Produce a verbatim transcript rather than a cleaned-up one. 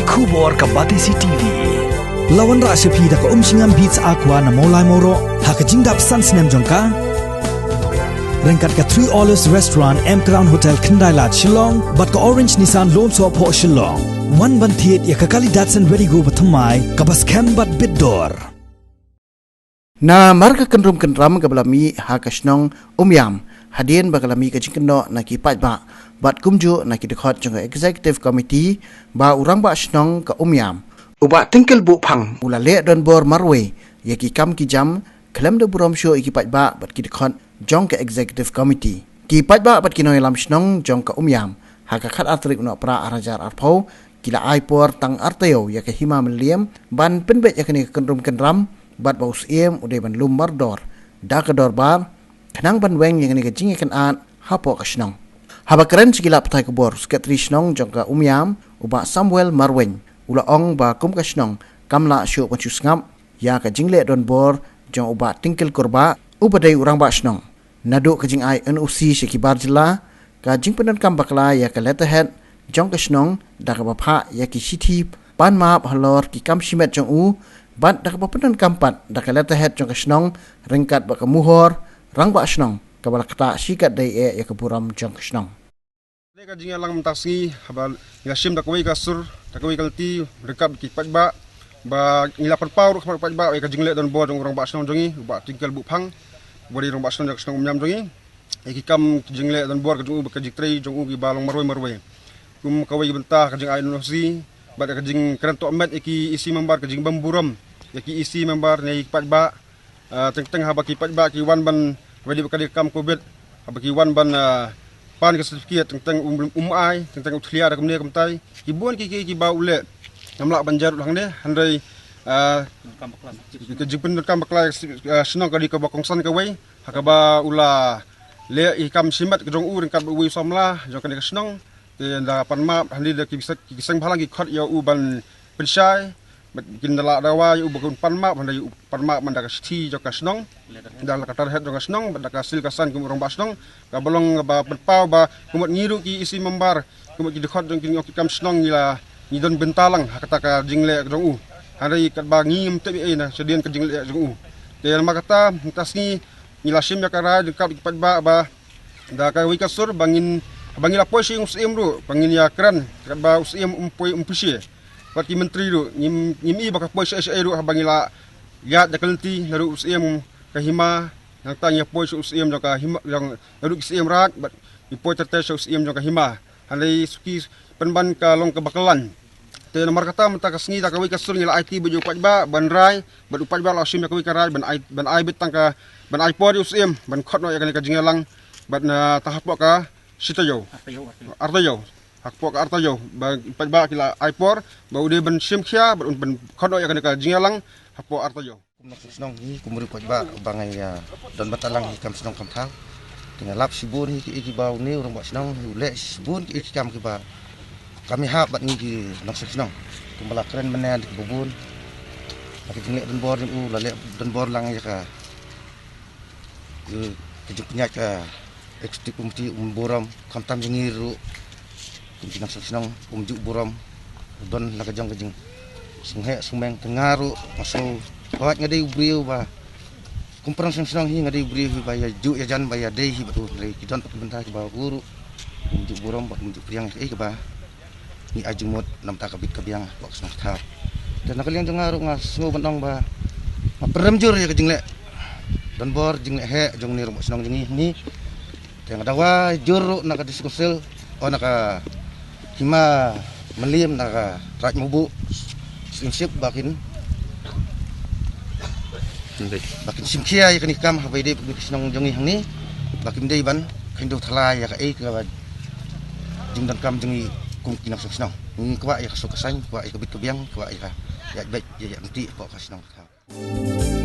Khubor ka Batesi T V. La wanrah sha phi da ka Umshngam Beats Aqua na Mawlai Mawroh ha ka jingdap san snem jong ka. Ryngkat ka Three Olives Restaurant, M Crown Hotel, Khyndai Lad, Shillong, bad ka Orange Nissan Lone Soh Phoh Shillong. Wan ban thied ïa ka kali Datsun Redi-GO bathymmai kaba skhem bad bit dor. Namar ka kynrum kynram kaba la mih ha ka shnong Umiam, hadien ba ka la mih ka jingkynnoh na ki paidbah bad kumjuh na ki dkhot jong ka Executive Committee ba u Rangbah Shnong ka Umiam, u Bah Tyngkil Buhphang, u la leh donbor marwei ïa ki kam ki jam khlem da burom shuh ïa ki paidbah bad ki dkhot jong ka Executive Committee. Ki paidbah bad ki nongïalam shnong jong ka Umiam ha ka khatar tarik u Nohprah arhajar arphew ki la ai por tang artaïew ïa ka Hima Mylliem ban pynbeit ïa kane ka kynrum kynram, bad ba u Syiem u dei ban lum mardor da ka dorbar khnang ban weng ïa kane ka jingïakynad hapoh ka shnong. Haba kren sha ki lad pathai khubor, u Secretary Shnong jong ka Umiam, u Bah Samuel Marwein, u la ong ba kum ka shnong kam lah shuh ban shu sngap ïa ka jingleh donbor jong u Bah Tyngkil Kurbah, uba dei u Rangbah Shnong. Naduh ka jingai N O C sha ki bar jylla, ka jingpyndonkam bakla ïa ka letterhead jong ka shnong da kaba phah ïa ki shithi pan map halor ki kam shimet jong u, bad da kaba pyndonkam pat da ka letterhead jong ka shnong ryngkat bad ka muhor Rangbah Shnong, kaba la ktah shikatdei eh ïa ka burom jong ka shnong. Ka jingïalang mynta ka sngi, haba ngi la shim da kawei ka sur, da kawei ka lynti ryngkat ki paidbah, ba ngi la pynpaw ruh ha ki paidbah ïa ka jingleh donbor jong u Rangbah Shnong jong ngi, u Bah Tyngkil Buhphang, uba dei u Rangbah Shnong jong ka shnong Umiam jong ngi. Ïa ki kam ki jingleh donbor ka jong u bad ka jingtrei jong u kiba long marwei marwei. Kum kawei ka bynta ka jingai N O C bad ka jingkren tohmet ïa ki E C member, ka jingbym burom ïa ki E C member ne ïa ki paidbah. Ah, teng teng haba ki paidbah ki wan ban, haba dei ba ka dei ka kam covid, haba ki wan ban, ah, pan ka certificate, teng teng um, um ai, teng teng u thlia da kumne kumtai. Ki bun ki, ki, kiba u leh ngam lah ban jia ruh hangne, hynrei, ah, ka jingpyndonkam bakla, ah, shnong ka dei kaba kongsan kawei ha kaba u la leh ïa ki kam shimet ka jong u ryngkat bad uwei u samla jong kane ka shnong. Te ynda pan map, hynrei da ki seng, ki seng bhalang ki khot ïa u ban pynshai, bad kin da la dawa ïa u ba un pan map, hynrei u pan map man da ka shithi jong ka shnong, da la ka letterhead jong ka shnong, bad da ka seal ka sign kum u Rangbah Shnong, kaba long kaba pynpaw ba kum ngi ruh ki E C member, kum ki dkhot jong ki, ki kam shnong ngi la, ngi don bynta lang ha kata ka jingleh jong u. Hynrei katba ngi ngim tip ei ei na shadien ka jingleh jong u. Te namar kata mynta ka sngi ngi la shim ïa ka rai ryngkat ki paidbah ba da kawei ka sur ba ngin, ba ngi la poi sha u Syiem ruh ba ngin ïa kren katba u Syiem um poi um pynshai. Bad ki myntri ruh ngim, ngim i ba ka poi shaei shaei ruh haba ngi la ïaid da ka lynti, naduh u Syiem ka hima, nangta ngi ïa poi sha u Syiem jong ka hima, jong, naduh ki Syiem Raid bad ngi poi ter ter sha u Syiem jong ka hima. Hynrei suki pynban ka long kaba kyllaiñ. Te namar kata mynta ka sngi da kawei ka sur ngi la aiti bad u paidbah ban rai, bad u paidbah la shim ïa kawei ka rai ban ai, ban ai beit tang ka, ban ai por ïa u Syiem ban khot noh ïa kane ka jingïalang, bad na tang hapoh ka shi taïew. Ar taïew, ar taïew. Ar taïew. Hapoh ka ar taïew ba u paidbah ki la ai por ba u dei ban shim khia bad un ban khot noh ïa kane ka jingïalang hapoh ar taïew. Kum nongshong shnong hi, kum ruh paidbah ba ngi ïa don bynta lang hi kam shnong kam thaw. Te nga lap shibun hi kiei kiba une u Rangbah Shnong hi u leh shibun kiei ki kam kiba kam ïahap bad ngi ki nongshong shnong. Kumba la kren mynne kiba bun. La ka jingleh donbor jong u, la leh donbor lang ïa ka, ïa ka jingpynïaid ka Executive Committee, um burom, khamtam jong ngi ruh kum ki nongshong shnong um ju burom. Don la ka jong ka jingsngewheh sngewmeng, te nga ruh nga sngew hooid, nga dei u briew ba kum para nongshong shnong hi, nga dei u briew hi ba ïa ju ïa jan ba ïa dei hi bad u, hynrei ki don pat ki bynta kiba u ruh um ju burom bad um ju pdiang ïa kaei kaba ngi ai jingmut na bynta ka bit ka biang hapoh ka shnong ka thaw. Te na ka liang jong nga ruh nga sngew ban ong ba nga pynrem jur ïa ka jingleh donbor, jingleh heh jong une u Rangbah Shnong jong ngi hangne. Te nga dawa jur ruh na ka District Council, oh, na ka Hima Mylliem, na ka Raid Mawbuh Slimship ba kin, ba kin shim khia ïa kane ka kam haba ïadei bad ka shnong jong ngi hangne, ba kim dei ban kheiñ dewthala ïa kaei kaba jingdonkam jong ngi kum ki nongshong shnong. Ngi kwah ïa ka suk ka saiñ, kwah ïa ka bit ka biang, kwah ïa ka ïaid beit ïaid ryntih hapoh ka shnong ka thaw.